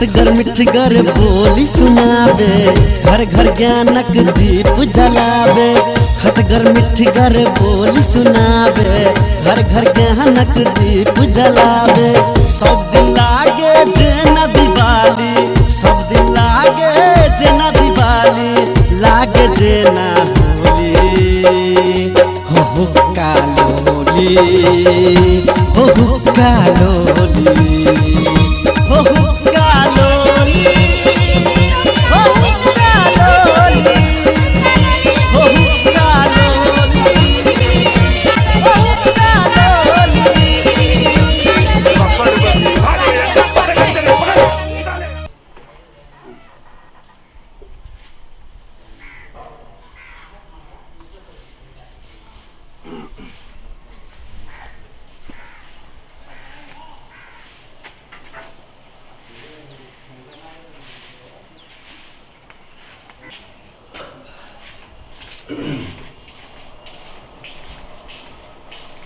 खटगर मिठगर बोली सुनाबे, घर घर ज्ञानक दीप जलाबे। खटगर मिठगर बोली सुनाबे, घर घर ज्ञानक दीप जलाबे। सब दिन लागे जेना दिवाली, सब दिन लागे जेना दिवाली, लागे जेना होली। हो हो कालोली, हो हो कालोली, हो हो कालोली, हो हो कालोली, हो हो कालोली, हो हो कालोली।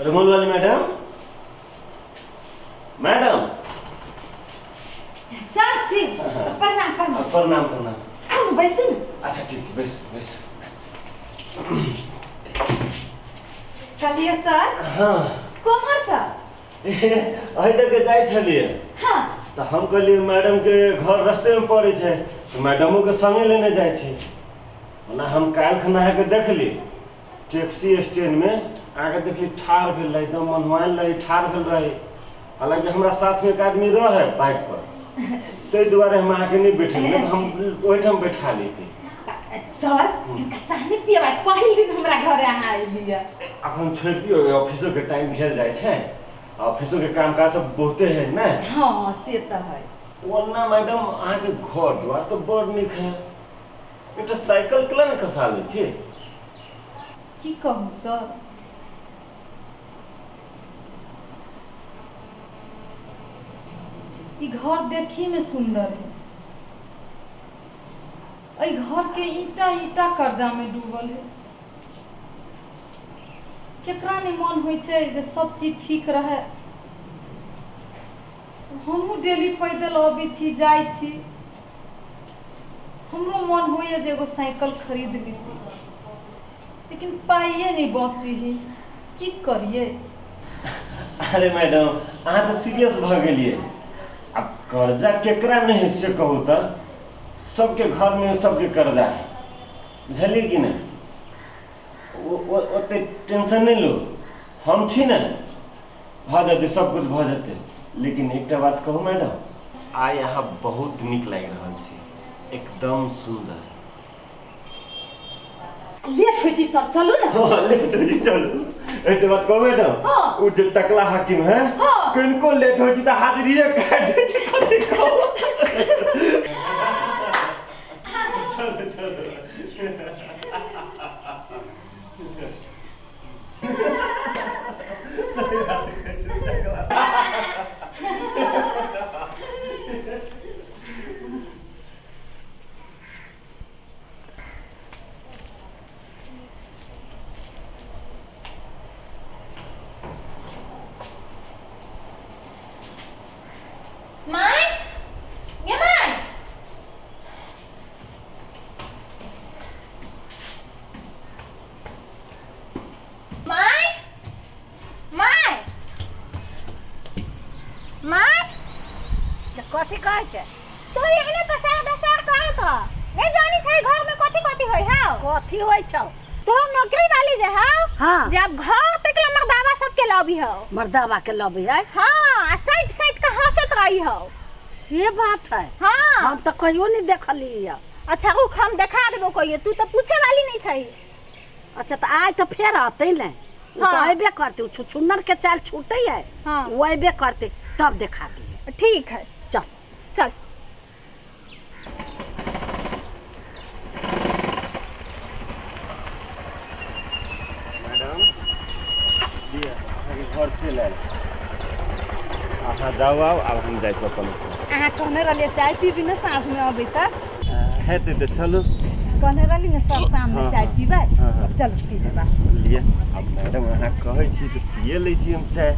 रमोल वाली मैडम, मैडम सर छी, प्रणाम प्रणाम। प्रणाम प्रणाम। आउ बैसू न। अच्छा ठीक छै, बैस बैस। कहलियै सर। हाँ। कोम्हर सर? अहि दऽ के जाइ छलियै। हाँ। तऽ हम कहलियै मैडम के घर रस्ते में पड़ै छै, तऽ मैडमो के संगे लेने जाइ छी। ओना हम काल्हि खन अहाँके देखली टैक्सी स्टैंड में, अहाँके देखली ठाढ़ भेल रही, एकदम मनहुआयल रही, ठाढ़ भेल रही। हालांकि हमरा साथ में एक आदमी रहे बाइक पर, ताहि दुआरे हम अहाँके नहि बैठेलियै, तऽ हम ओहिठाम बैठा लैती। सर हिनका चाह नहि पियबै, पहिल दिन हमरा घरे अहाँ अयलियै। अखन छोड़ि दियौ, ऑफिसो के टाइम भेल जाइ छै, ऑफिसो के काम काज सब बहुते है ने। हाँ से तऽ है। ओना मैडम अहाँके घर द्वार तऽ बड़ नीक है, एकटा साइकिल केला ने खसा लै छियै? की कहू सर, ई घर देखी में सुंदर है, एहि घर के ईंटा ईंटा कर्जा में डूबल है। केकरा नहि मन होइ छै जे सब चीज ठीक रहे। हमहूँ डेली पैदल अबै छी जाइ छी, हमरो मन होइए जे एगो साइकिल खरीद लीती, लेकिन पाइए नहि बची है, की करिए। अरे मैडम अहाँ तऽ सीरियस भऽ गेलियै। आब कर्जा केकरा नहि है से कहू तऽ, सबके घर में सबके कर्जा है, बुझलियै कि नहि? ओते टेंशन नहि लो, हम छी ने, भऽ जेतै सब कुछ भऽ जेतै। लेकिन एकटा बात कहू मैडम, आइ अहाँ बहुत नीक लागि रहल छी, एकदम सुंदर। लेट होइ छै सर, चलू ने। हाँ, लेट होइ छै चलू। एकटा बात कहू मैडम, हाँ। ओ जे टकला हाकिम है, हाँ। किनको लेट होइ छै तऽ हाजिरिये काटि दै छै, कथी कहू। चलू चलू। सही बात कहै छै टकला। My गे my, my my my. कथी कहै छै? तू एहने पसार धसार करत ह, नहीं जानी छै घर में कथी कथी होय हौ। कथी होय छौ? तो नौकरी वाली जे हौ। हाँ। जे अब घर तक ले मर्दावा सब के लबी हौ। मर्दावा के लबी है? हाँ, आ साइड साइड के हंसत रही हौ। से बात है। हाँ। हम तो कहियो नहीं देखली है। अच्छा रुक, हम देखा देबो कहियो, तू तो पूछे वाली नहीं छै। अच्छा तो आइ तो फेर अतै ने, उ तो हाँ। अयबे करते, उ छुछुन्नर के चाल छूटे है। हाँ। उ अयबे करते तब देखा दिए। ठीक है, चल चल। मैडम लिअ, अहाँके घर चलि आयल, अहाँ जाउ आउ, आब हम जाइ छी अपन। अहाँ कहने रहलियै चाय पीबी ने साँझ में अबै तऽ? हेतै तऽ चलू। कहने रहली ने सर शाम में हाँ, चाय हाँ। पीबै? हाँ, हाँ। चलू पी लेबा। लिअ, आब मैडम अहाँ कहै छी तऽ पिए लै छी हम चाय।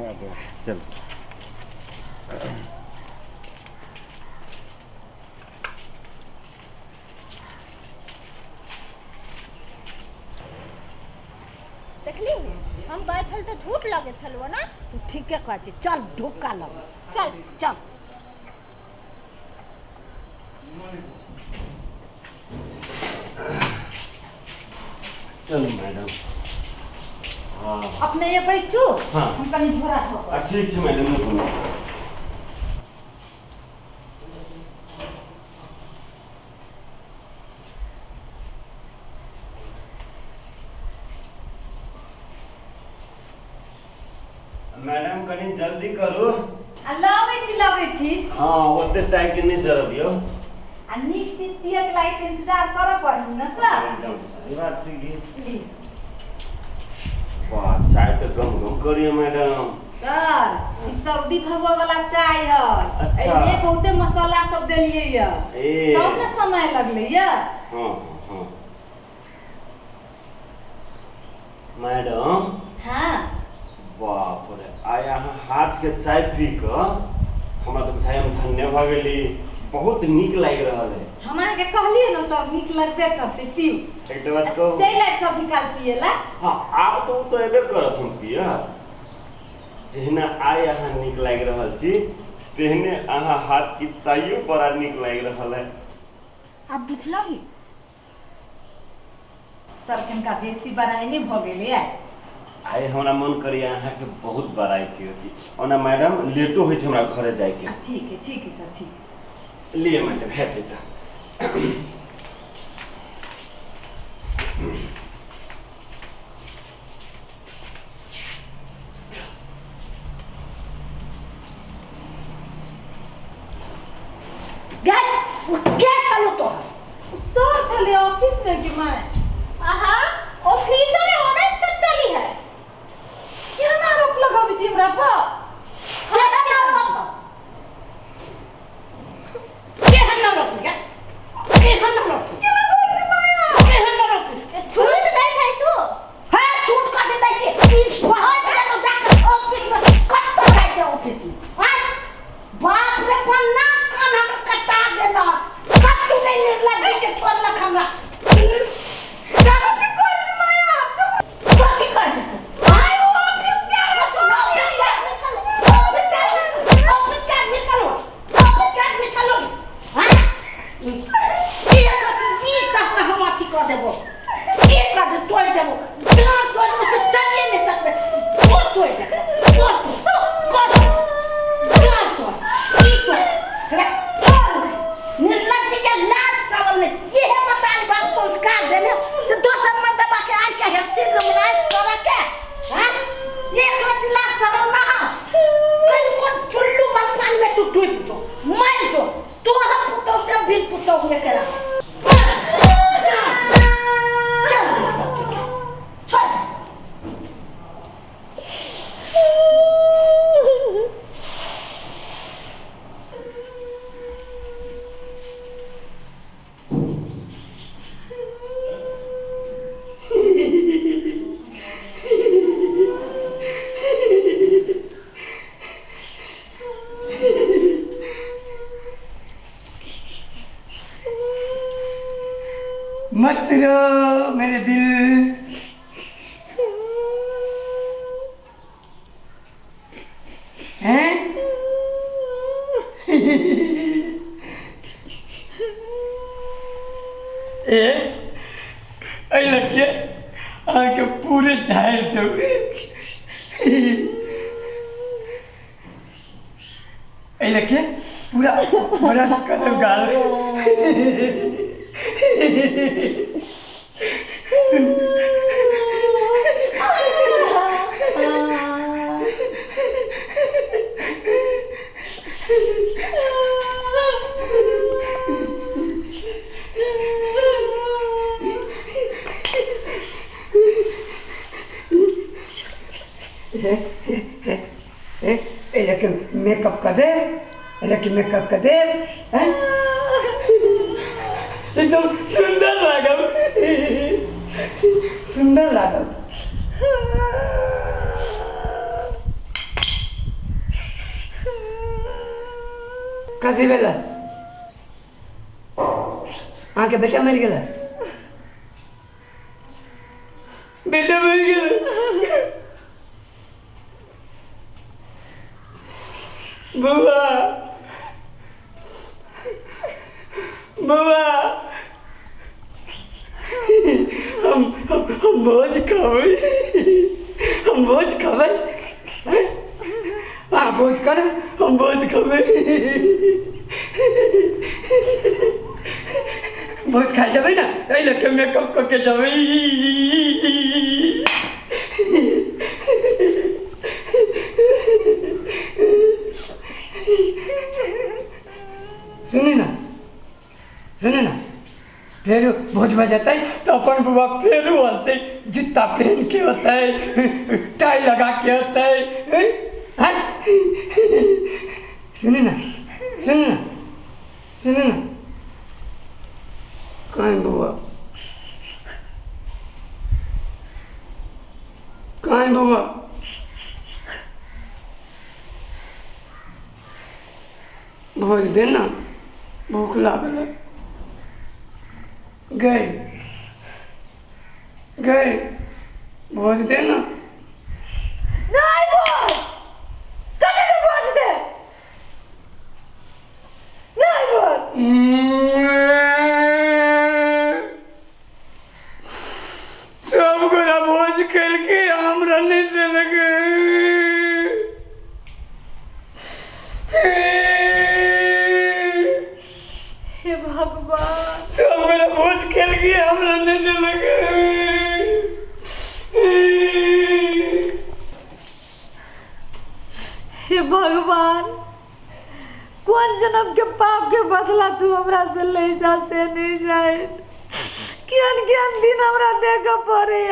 मैडम चल। देखली हम गए छल तऽ झूठ लगे छलौ ना। तू ठीके कहै छी, चल ढुक्का लग, चल चल। चलू मैडम। हाँ अपने ये बैसू। हाँ। हम कनी झोरा धो। ठीक छै मैडम, नहि कोनो। मैडम कनी जल्दी करू। आ लाबै छी, लाबै छी। हाँ ओते चाय के नहि जरबियौ। आ नीक चीज पियके लागि तऽ इंतजार करऽ पड़ी ने सर। एकदम सही बात छै की। ली। वाह चाय तऽ गम गम करिए मैडम। सर ई सऊदी भगवा वाला चाय है। अच्छा। एहिमे बहुते मसाला सब देलियै ये, ए तब ने समय लगलै ये। हाँ हाँ मैडम। हाँ बाप रे, आइ अहाँ हाथ के चाय पी कऽ हमरा तऽ बुझाइ हम धन्य भऽ गेली, बहुत नीक लागि रहल है। हम अहाँके कहलियै ने सर नीक लगबे करतै, पीउ। एकटा बात कहू? चलि आयब कभी काल पियै ला। हाँ आब तऽ ओ तऽ एबे करत हम पियब। जहिना आइ अहाँ नीक लागि रहल छी तेहने अहाँ हाथ के चाइयो बड़ा नीक लागि रहल है। आब बुझलही सर कनिका बेसी बड़ाइ नहि भऽ गेलै आइ। आइ हमरा मन करैया अहाँके बहुत बड़ाइ के। ओना मैडम लेटो होइ छै हमरा घरे जाइके। ठीक है, ठीक है सर, ठीक। लिए मैडम हेतै तऽ। गए ओ के छलो तो? सर छले ऑफिस में कि मैं। आहा ऑफिस में होना सब चली है। केना आरोप लगाबै छी हमरा पर? केना आरोप? केहन आरोप गे? केहन आरोप? केना बोल छी माया? केहन आरोप? छूट दै छै तू। हां छूट कऽ दै छै। ई सोहाय से जाके ऑफिस में कत्तो जाइ छै ऑफिस में। हां बाप रे पन्ना कान हमरा कटा गेल। कत्तो नहि निर्लज्ज के छोड़लक हमरा। कथी कर छी माया? कथी कर छी? आइ ओ ऑफिस के ऑफिस के आदमी छलो, ऑफिस के आदमी छलो, ऑफिस के आदमी छलो, ऑफिस के आदमी छलो। हां ई कथी ई तक हम अथी कऽ देबो, ई कऽ दे तोड़ि देबो, डाँट तोड़ि देबो से चलिए नहि सकबै। गोड़ तोड़ि देबो, गोड़ तोड़, गोड़ डाँट तोड़, ई तोड़, एकरा छोड़। निर्लज्ज के लाज शरम नहि। इहे बताल बाप संस्कार देने से दोसर मर्दबा के आइ के हेपसी रमराज करऽ के। हां एक रति लाज शरम ना हो। कल को चुल्लू भगवान में तू डूब जो, मर जो, तोहर पुतोह से भी पुतोह हुए करा। चल छोड़। मत रो मेरे दिल, हैं? ए एहि लड़के अहाँके पूरे झाड़ि देब। एहि लड़के पूरा ब्रश कर देब गाल। सुन लेकिन मेकअप कर दे, लेकिन मेकअप कर दे, हैं? एकदम सुंदर लागल, सुंदर लागल। कथी भेलै? अहाँके बेटा मरि गेलै? बेटा मरि गेलै। बौआ, बौआ, हम हम हम भोज खबै, हम भोज खबै। अहाँ भोज करब, हम भोज खबै। भोज खाइ जेबै ने, एहि लऽ कऽ मेकअप कऽ के जेबै। सुनू ने, सुनू ने, फेर भोज भऽ जेतै तऽ अपन बौआ फेरो अनतै, जुत्ता पहिन के अतै, टाइ लगा के अतै। आँय, सुनू ने, सुनू ने, सुनू ने, कान बौआ, कान बौआ, भोज दे ना, भूख लागल है। गए गए, भोज दे ना। नहीं बोल, कथी के भोज दे? नहीं बोल। सब गोरा भोज खेलके हमरा नहीं देलक। हे भगवान, सब गोरा भोज खेलके हमरा नहीं देलक। हे भगवान, कोन जन्म के पाप के बदला तू हमरा से ले जा से नहीं जाए। केहन केहन दिन हमरा देखे पड़े।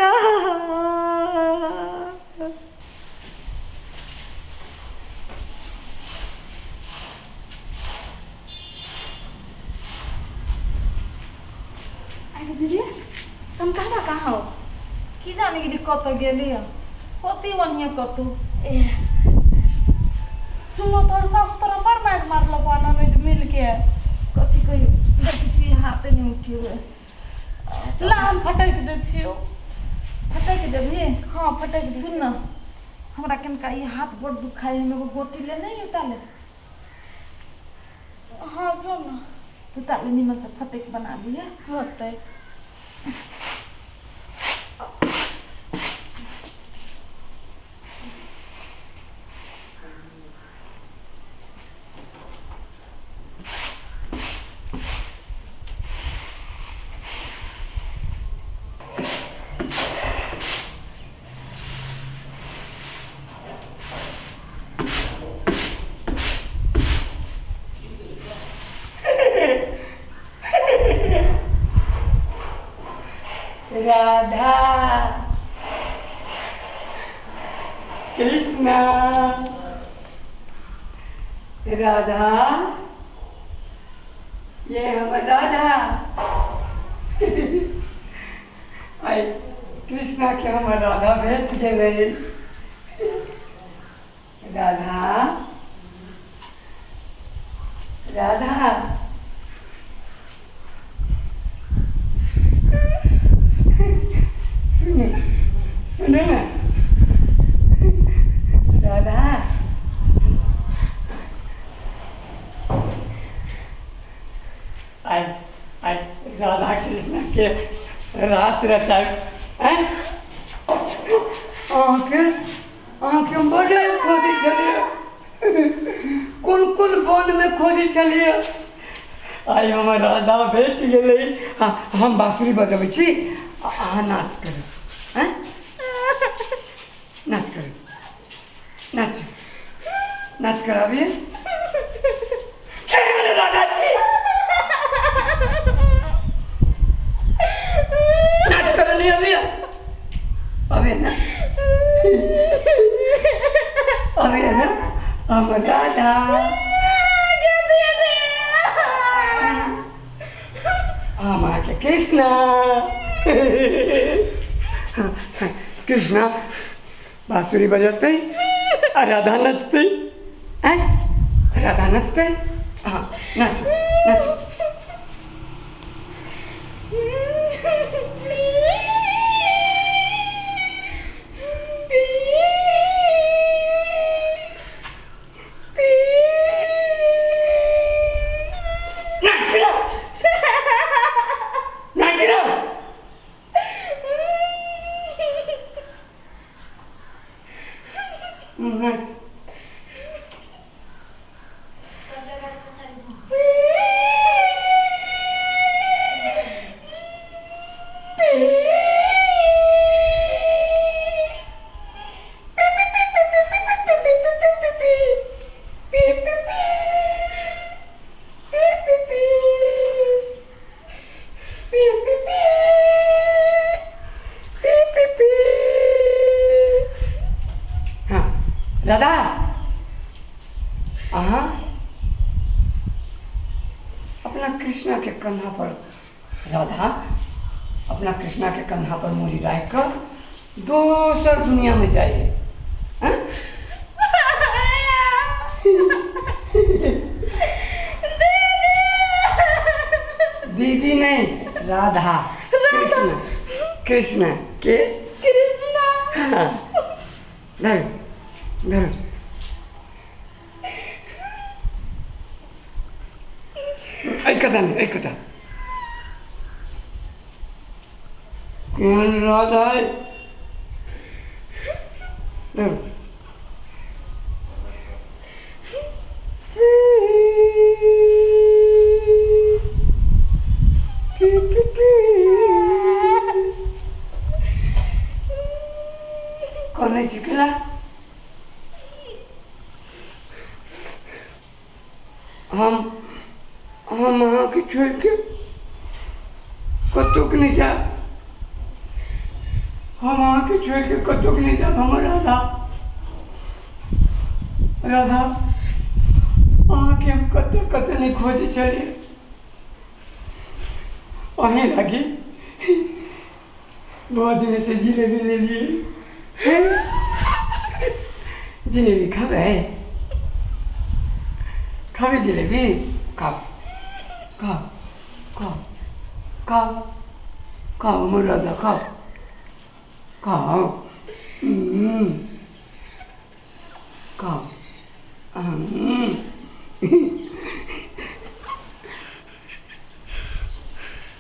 अरे दीदी, समकाबा कहाँ हो? की जाने गेली कतऽ गेली, होती ओनिये कतौ। ए सुनो, तोहर सासु तोरा बड़ मारि मारलको ननद मिलके। कथी कहियो, देखै छी हाथे नहि उठे हुए। ला हम फटकि दै छियौ। फटकि देबही? हाँ, फटकि दै। सुन न, हमरा कनिका ई हाथ बड़ दुखाइ, हम एगो गोटी लेने अइयो ताले। हाँ, जो न। तू ताले निमन से फटकि बना दिहे। होतै। राधा कृष्णा, राधा, ये हमर राधा। आइ कृष्णा के हमर राधा भेट गेलै। राधा, राधा, सुन, सुन ना राधा, आइ आइ राधा कृष्ण के रास रचाय। अहाँके अहाँके हम बड़े खोजै छलियै, कोन कोन वनमे खोजै छलियै, आइ हमर राधा भेट गेलै। हाँ, हम बाँसुरी बजबै छी, अहाँ नाच करू। आँय, नाच करू, नाच, नाच कराबियै। राधा छी, नाच करऽ नहीं अभी? अभी ना, अभी ना हमर राधा, हम अहाँके कृष्णा। कृष्णा बाँसुरी बजेतै आ राधा नचतै। आँय, राधा नचतै। हाँ नाचू नाचू। नाच रे, नाच रे। नाच। हाँ राधा, अहाँ अपना कृष्णा के कंधा पर, राधा अपना कृष्णा के कंधा पर मुड़ी राख कर दोसर दुनिया में जाइए। हाँ? दीदी नहीं, राधा कृष्ण, कृष्ण के कृष्णा। हाँ धर धर। एक कथा नहीं, एक कथा केहन राधा है। धर। कौन चिकला हम अहाँके छोड़ि के कतौक नहि जायब, हम अहाँके छोड़ि के कतौक नहि जायब। हमर राधा, राधा अहाँके हम कतऽ कतऽ नहि खोजै छलियै, अहीं लागी भोजमे से जिलेबी लेलियै। जिलेबी खाबै? खाबै जिलेबी? खाओ खाओ खाओ खाओ खाओ हमर राधा, खाओ खाओ खाओ।